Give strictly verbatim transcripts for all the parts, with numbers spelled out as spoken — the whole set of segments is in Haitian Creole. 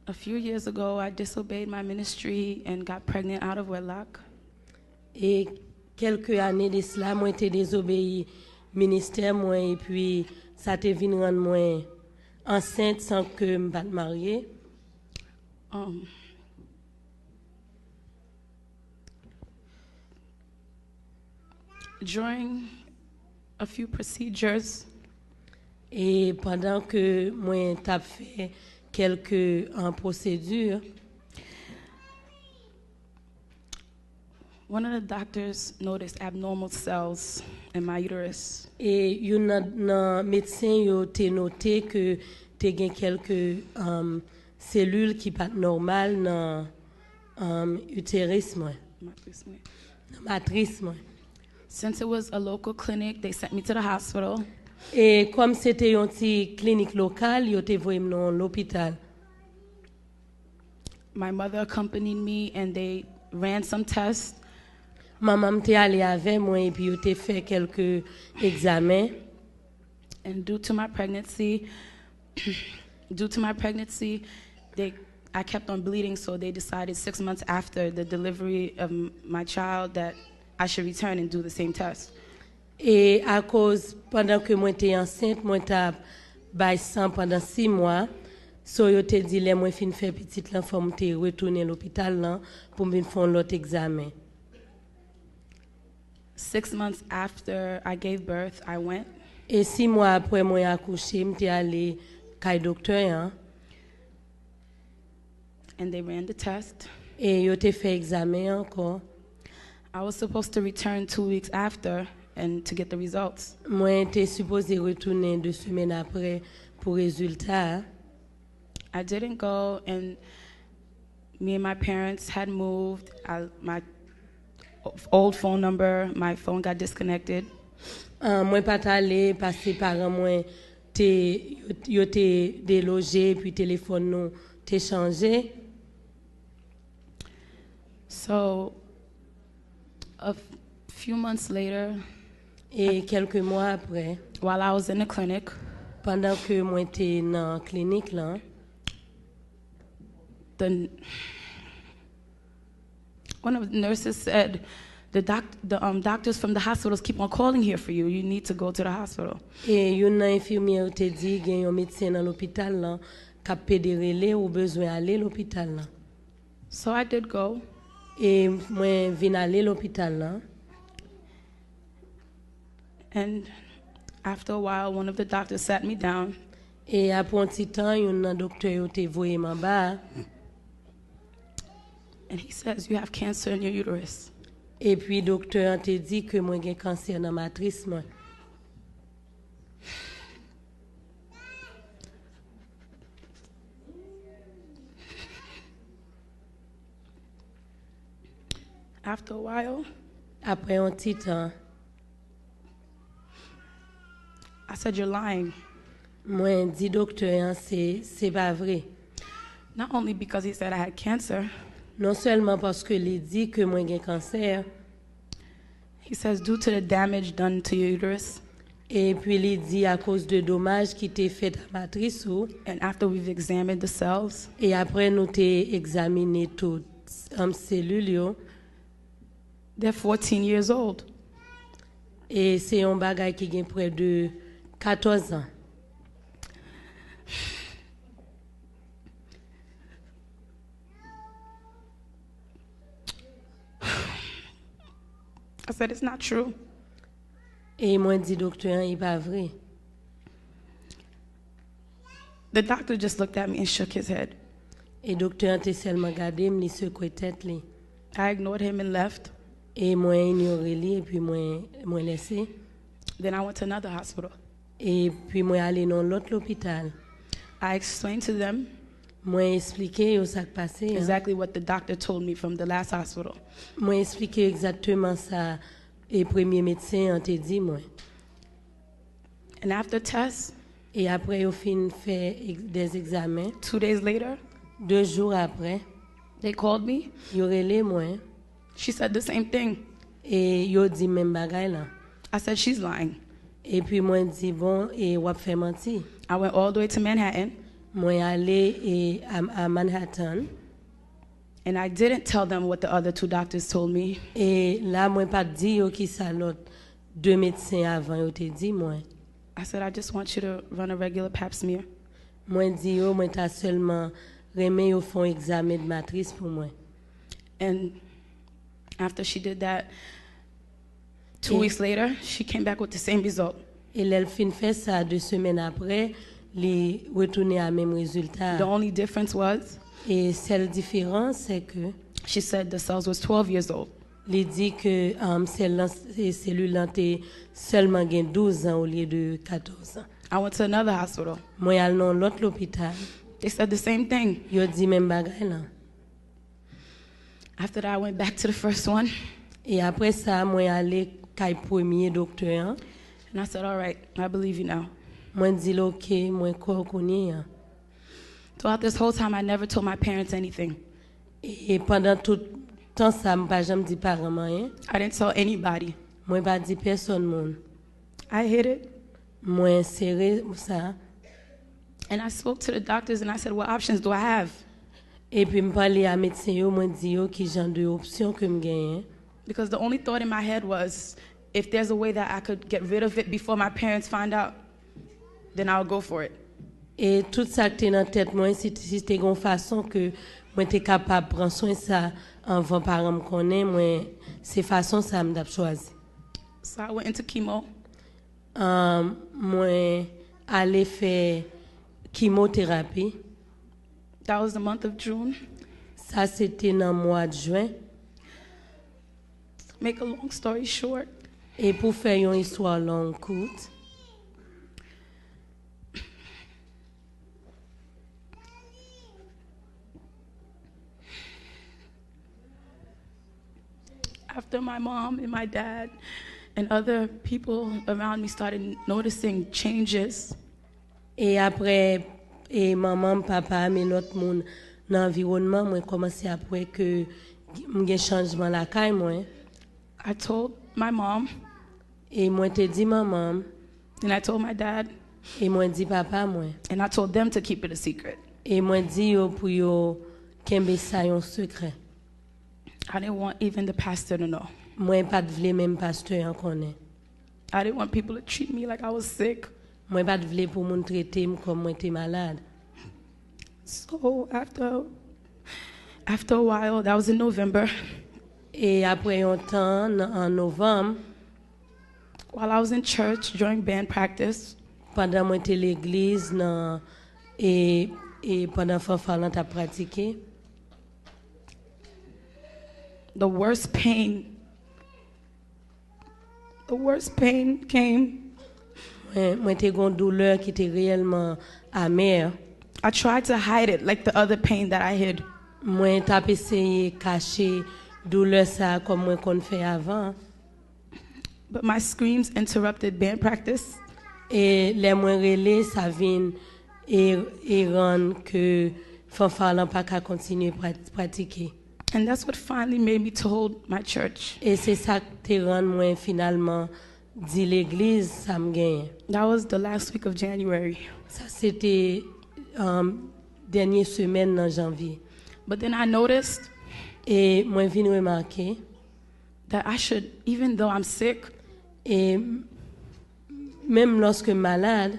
A few years ago, I disobeyed my ministry and got pregnant out of wedlock. E kèlke ane de sila, mwen te dezobeyi ministè mwen epi sa te vin rann mwen ansent san ke m pa t marye. Um, during a few procedures, E pandan ke mwen t ap fè kèlke an pwosedi, one of the doctors noticed abnormal cells in my uterus. E youn nan, nan medsen yo te note ke te gen kèlke um, selil ki pa t nòmal nan um, uterus mwen, Matris mwen. Nan matris mwen. Since it was a local clinic, they sent me to the hospital. E kòm se te yon ti klinik lokal, yo te voye m nan lopital. My mother accompanied me and they ran some tests. Manman m te ale avè mwen epi yo te fè kèlke egzamen. And due to my pregnancy, due to my pregnancy, they I kept on bleeding, so they decided six months after the delivery of m- my child that I should return and do the same test. E akoz pandan ke mwen te ansent, mwen t ap bay san pandan sis mwa. So yo te di lè mwen fin fè pitit lan, fò m te retounen lopital lan pou m vin fè yon lòt egzamen. Six months after I gave birth, I went. E sis mwa apre mwen akouche, m te ale kay doktè an. And they ran the test. E yo te fè egzamen an ankò. I was supposed to return two weeks after and to get the results. Mwen te sipoze retounen de semèn apre pou rezilta a. I didn't go, and me and my parents had moved. I, my old phone number, my phone got disconnected. Ah, mwen pa t ale paske paran mwen te, yo, yo te deloje epi telefòn nou te chanje. So, a f- few months later, E kèlke mwa apre, while I was in the clinic, pandan ke mwen te nan klinik lan, the n- one of the nurses said, "The doc, the um, doctors from the hospitals keep on calling here for you. You need to go to the hospital." E youn nan enfimyè yo te di gen yon medsen nan lopital lan k ap pede rele, ou bezwen ale lopital lan. So I did go, E mwen vin ale lopital lan. and after a while, one of the doctors sat me down. E apre yon ti tan, youn nan doktè yo te voye m anba a. And he says, "You have cancer in your uterus." Epi doktè an te di ke mwen gen kansè nan matris mwen. After a while, Apre yon ti tan, I said, "You're lying." Mwen di doktè an se, se pa vre. Not only because he said I had cancer, Non sèlman paske li di ke mwen gen kansè, he says, "Due to the damage done to your uterus, epi li di akoz de domaj ki te fèt a matris ou, and after we've examined the cells, e apre nou te egzamine tout um, selil yo, they're fourteen years old." E se yon bagay ki gen prè de katòz an. I said, "It's not true." E mwen di doktè an, e pa vre. The doctor just looked at me and shook his head. E doktè an te sèlman gade m, li sekwe tèt li. I ignored him and left. E mwen inyore li epi mwen, mwen lèse. Then I went to another hospital. Epi mwen ale nan lòt lopital. I explained to them Mwen eksplike yo sa k pase an. Exactly what the doctor told me from the last hospital. Mwen eksplike yo egzakteman sa e premye medsen an te di mwen. And after tests, E apre yo fin fè ex- des egzamen, two days later, de jou apre, they called me. Yo rele mwen. She said the same thing. E yo di menm bagay lan. I said, "She's lying." Epi mwen di, "Bon, e w ap fè manti." I went all the way to Manhattan. Mwen ale e a, a Manhattan. And I didn't tell them what the other two doctors told me. E la, mwen pa t di yo ki sa lòt de medsen avan yo te di mwen. I said, I just want you to run a regular pap smear. Mwen di yo, mwen ta sèlman renmen yo fè yon egzamen de matris pou mwen. And after she did that, two Yeah. weeks later, she came back with the same result. E lè l fin fè sa, de semèn apre, li retounen a menm rezilta. The only difference was, E sèl diferans, se ke she said the cells was twelve years old. Li di ke um, sèl lan, se- selil lan te sèlman gen douz an olye de katòz an. I went to another hospital. Mwen al nan lòt lopital, They said the same thing. Yo di menm bagay lan. After that, I went back to the first one. E apre sa, mwen ale kay premye doktè an. And I said, all right, I believe you now. Mwen di l, "Ok, mwen kwè w kounye an." Throughout this whole time, I never told my parents anything. E pandan tout tan sa, m pa janm di paran m anyen. I didn't tell anybody. Mwen pa di pèsonn moun. I hid it. Mwen sere sa. And I spoke to the doctors and I said, what options do I have? Epi m pale a medsen yo, mwen di yo ki jan de opsyon ke m genyen. Because the only thought in my head was, if there's a way that I could get rid of it before my parents find out, then I'll go for it. E tout sa k te nan tèt mwen, si, si te gen yon fason ke mwen te kapab pran swen sa anvan paran m konnen, mwen, se fason sa m t ap chwazi. So I went into chemo. Um, mwen ale fè kimoterapi. That was the month of June. Sa se te nan mwa jen. Make a long story short, E pou fè yon istwa long kout, after my mom and my dad and other people around me started noticing changes, e apre, e manman m, papa m e lòt moun nan anviwònman mwen kòmanse ap wè ke m gen chanjman lakay mwen. I told my mom E mwen te di manman m, and I told my dad e mwen di papa mwen. And I told them to keep it a secret. E mwen di yo pou yo kenbe sa yon sekrè. I didn't want even the pastor to know. Mwen pa t vle menm pastè an konnen. I didn't want people to treat me like I was sick. Mwen pa t vle pou moun trete m kòm mwen te malad. So after after a while, that was in November. E apre yon tan, nan, an novanm, While I was in church during band practice, pandan mwen te legliz nan e, e pandan fanfa lan t ap pratike, the worst pain the worst pain came. Mwen, mwen te gon doulè ki te reyèlman amè. I tried to hide it like the other pain that I hid. Mwen t ap eseye kache doulè sa a kòm mwen konn fè avan. But my screams interrupted band practice. E lè mwen rele, sa vin e, e rann ke fanfa lan pa ka kontinye pra- pratike. And that's what finally made me told my church. E se sa k te rann mwen finalman di legliz sa m genyen. That was the last week of January. Sa se te um, dènye semèn nan janvye. But then I noticed E mwen vin remake, that I should, even though I'm sick, e menm lòske m malad,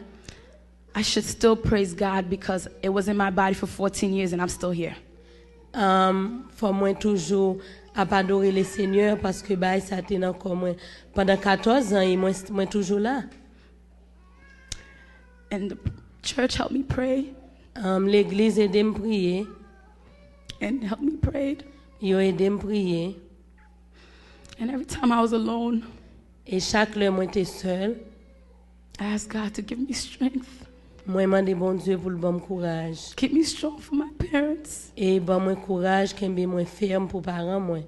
I should still praise God because it was in my body for fourteen years and I'm still here. Um, fò mwen toujou ap adore le Senyè paske bagay sa te nan kò mwen pandan katòz an e mwen, mwen toujou la. And the church helped me pray Um, legliz ede m priye, and helped me pray. Yo ede m priye. And every time I was alone, E chak lè mwen te sèl, I asked God to give me strength, mwen mande Bondye pou l ban m kouraj. Keep me strong for my parents. E ban mwen kouraj, kenbe mwen fèm pou paran mwen.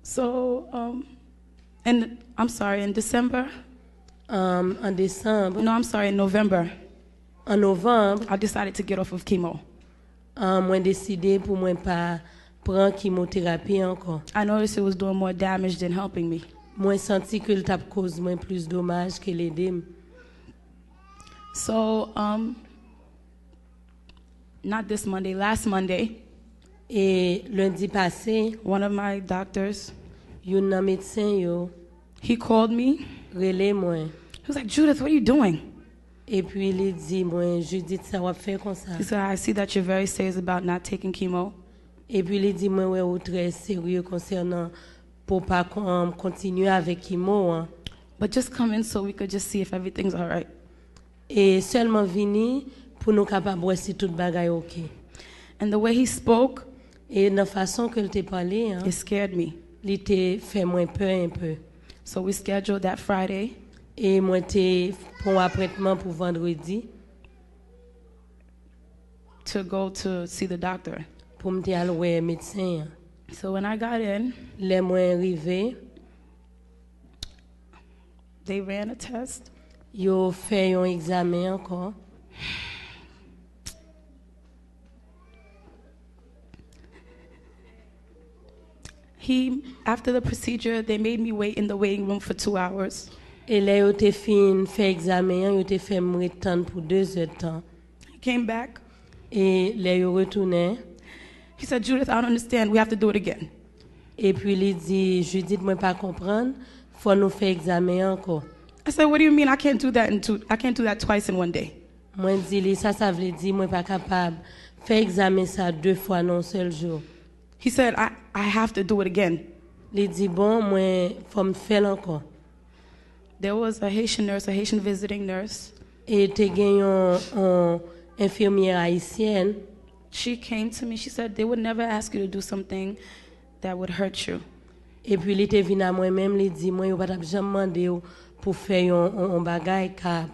So, um, and I'm sorry, in December, Um, an desanm, no, I'm sorry, in November, an novanm, I decided to get off of chemo. um, mwen deside pou mwen pa pran kimoterapi ankò. I noticed it was doing more damage than helping me. Mwen santi ke l t ap koz mwen plis domaj ke l ede m. So, um, Not this Monday, last Monday, E lendi pase, one of my doctors, youn nan medsen yo he called me. Rele mwen. He was like, "Judith, what are you doing?" Epi li di mwen, "Judith, sa w ap fè konsa?" He said, "I see that you're very serious about not taking chemo." Epi li di mwen, "Wè ou trè serye konsènan pou w pa kon- kontinye avèk kimo an. But just come in so we could just see if everything's all right." E sèlman vini pou nou kapab wè si tout bagay oke." And the way he spoke, E nan fason ke l te pale an, it scared me. Li te fè mwen pè enpe. So we scheduled that Friday. E mwen te pran apwentman pou vandredi. To go to see the doctor. Pou m te al wè medsen an. So when I got in, Lè mwen rive, they ran a test. Yo fè yon egzamen ankò. He, after the procedure, they made me wait in the waiting room for two hours. E lè yo te fin fè egzamen an, yo te fè m ret tann pou de zè tan. He came back. E lè yo retounen, He said, "Judith, I don't understand. We have to do it again." Epi li di, "Judith, mwen pa konprann, fò nou fè egzamen an ankò." I said, "What do you mean? I can't do that in two, I can't do that twice in one day." Mwen di li, "Sa sa vle di, mwen pa kapab fè egzamen sa de fwa nan yon sèl jou." He said, "I, I have to do it again." Li di, "Bon, mwen, fò m fè l ankò." There was a Haitian nurse, a Haitian visiting nurse. E te gen yon, yon enfimyè ayisyèn. She came to me. She said, "They would never ask you to do something that would hurt you." Epi li te vin a mwen menm, li di mwen, "Yo pa t ap janm mande w pou fè yon, yon, yon bagay k ap,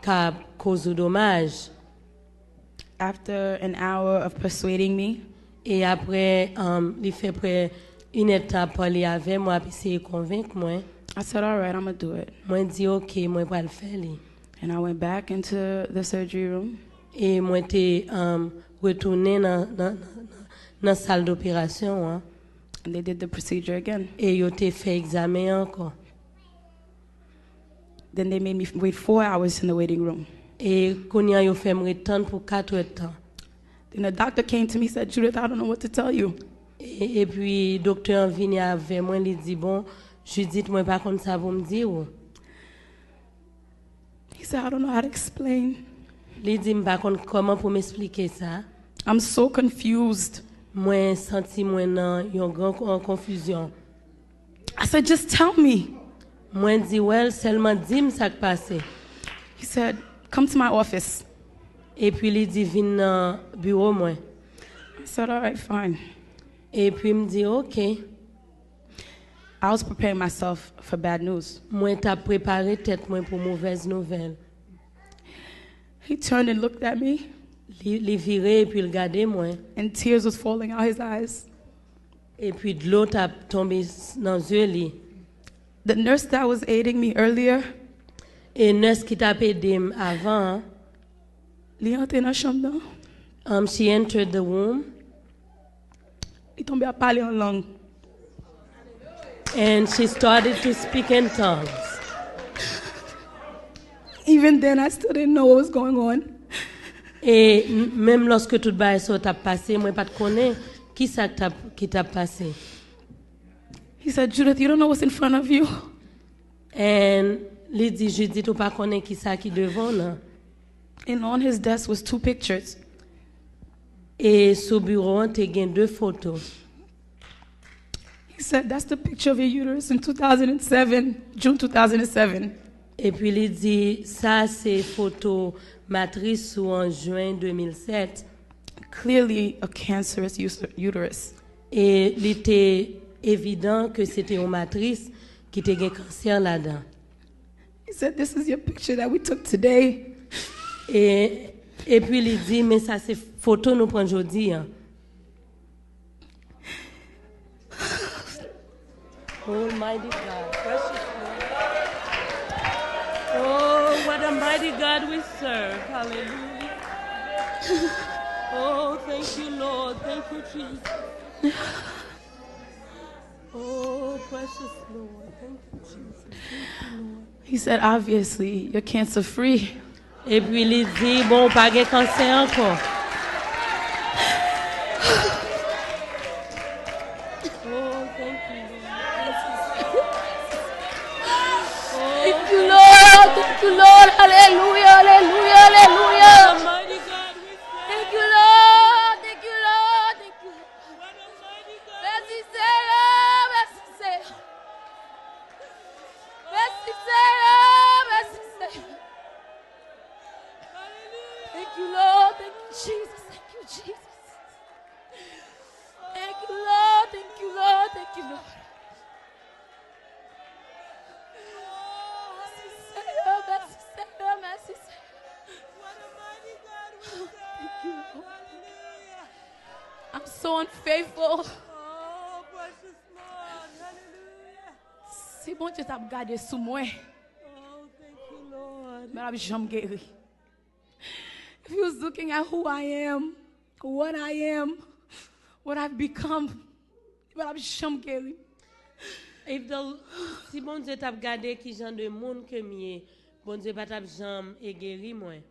k ap koz ou domaj." After an hour of persuading me, E apre, um, li fè prè inèdtan ap pale avè mwen, ap eseye konvenk mwen. I said, "All right, I'm gonna do it." Mwen di, "Oke, mwen pral fè li." And I went back into the surgery room. E mwen te, um, retounen nan, nan, nan, nan, nan sal doperasyon an. And they did the procedure again. E yo te fè egzamen an ankò. Then they made me wait four hours in the waiting room. E kounye a yo fè m ret tann pou kat è tan. Then the doctor came to me and said, "Judith, I don't know what to tell you." E, epi doktè an vini avè mwen, li di, "Bon, Judith, mwen pa konn sa pou m di w." He said, "I don't know how to explain. Li di, "M pa konn kòman pou m esplike sa." I'm so confused." Mwen santi mwen nan yon gran kon- konfizyon. I said, "Just tell me." Mwen di, "Well, sèlman di m sa k pase." He said, "Come to my office." Epi li di, "Vin nan biwo mwen." I said, "All right, fine." Epi m di, "Oke." I was preparing myself for bad news. Mwen t ap prepare tèt mwen pou movèz nouvèl. He turned and looked at me, Li, li vire epi l gade mwen. And tears was falling out his eyes. Epi dlo t ap tonbe s- nan zye li. The nurse that was aiding me earlier, E nès ki t ap ede m avan an, li antre nan chanm nan. Um, she entered the room. Li tonbe ap pale an lang. And she started to speak in tongues. Even then, I still didn't know what was going on. E m- menm lòske tout bagay sa yo t ap pase, mwen pa t konnen ki sa k t ap- ki t ap pase. He said, "Judith, you don't know what's in front of you." And li di, "Judith, ou pa konnen ki sa ki devan w nan." And on his desk was two pictures. E sou biwo an te gen de foto. He said, "That's the picture of your uterus in two thousand seven, June two thousand seven." Epi li di, "Sa se foto matris ou an jen de mil sèt." Clearly a cancerous us- uterus. E li te evidan ke se te yon matris ki te gen kansè ladan. He said, "This is your picture that we took today." E epi li di, "Men sa se foto nou pran jodi an." Almighty God, precious Lord. Oh, what a mighty God we serve. Hallelujah. Oh, thank you, Lord. Thank you, Jesus. Oh, precious Lord. Thank you, Jesus. Thank you, Lord. He said, "Obviously, you're cancer free." Epi li di, "Bon, ou pa gen kansè ankò." Thank you, Lord. Alelouya, alelouya, alelouya. Thank you, Lord. Thank you, Lord. Thank you. Mèsi, Seyè. Mèsi, Seyè. Mèsi, Seyè. Mèsi, Seyè. Thank you, Lord. Thank you, Jesus. Thank you, Jesus. Thank you, Lord. Thank you, Lord. Thank you, Lord. Mèsi, Seyè. Mèsi, Seyè. Mèsi, Seyè. Thank you, Lord. I'm so unfaithful. Si Bondye t ap gade sou mwen, mwen ap janm geri. If he was looking at who I am, what I am, what I've become, mwen ap janm geri. If the, si Bondye t ap gade ki jan de moun ke m ye, Bondye pa t ap janm e geri mwen.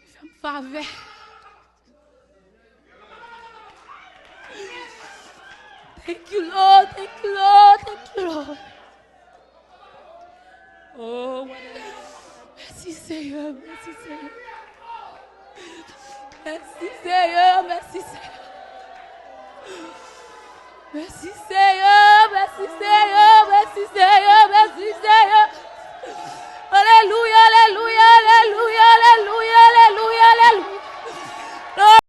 Fè m favè. Thank you, Lord. Thank you, Lord. Thank you, Lord. Oh, what a love. Mèsi, Seyè. Mèsi, Seyè. Mèsi, Seyè. Mèsi, Seyè. Mèsi, Seyè. Mèsi, Seyè. Mèsi, Seyè.